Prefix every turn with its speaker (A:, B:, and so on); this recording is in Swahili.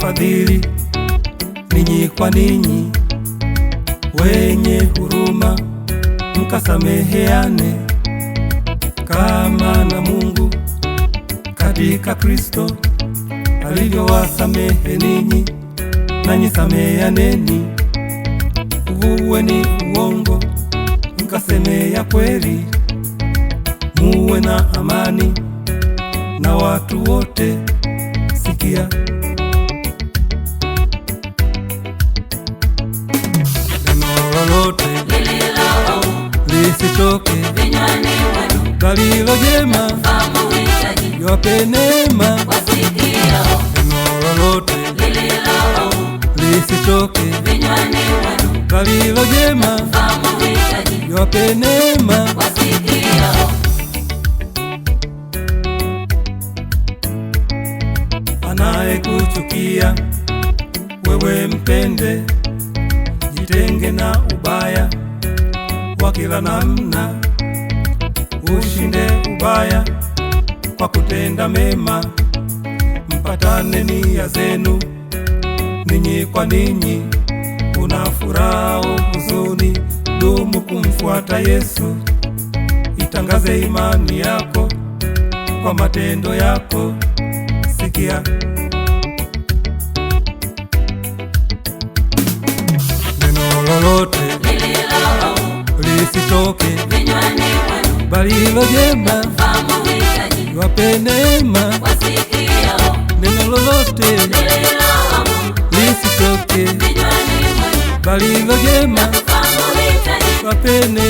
A: fadhili ninyi kwa ninyi, wenye huruma mkasameheane, kama na Mungu katika Kristo alivyowasamehe ninyi, nanyi sameheaneni. Uvueni uongo mkasemea kweli, muwe na amani na watu wote. Sikia neno lolote lisitoke
B: vinywani mwenu,
A: bali lililo jema
B: fahamu hitaji
A: liwape neema.
B: wasikiao.
A: Neno lolote
B: Lililo
A: lisitoke
B: vinywani mwenu,
A: bali lililo jema
B: fahamu hitaji
A: liwape neema.
B: wasikiao.
A: Anayekuchukia wewe mpende, jitenge na ubaya wa kila namna, ushinde ubaya kwa kutenda mema. Mpatane nia zenu ninyi kwa ninyi, una furaha au huzuni, dumu kumfuata Yesu. Itangaze imani yako kwa matendo yako. Sikia neno lolote
B: Lililo
A: lisitoke,
B: vinywani mwenu,
A: bali lililo jema
B: fahamu hitaji
A: liwape neema.
B: wasikiao.
A: Neno lolote
B: Lililo
A: lisitoke,
B: vinywani mwenu,
A: bali lililo jema
B: fahamu hitaji
A: liwape neema.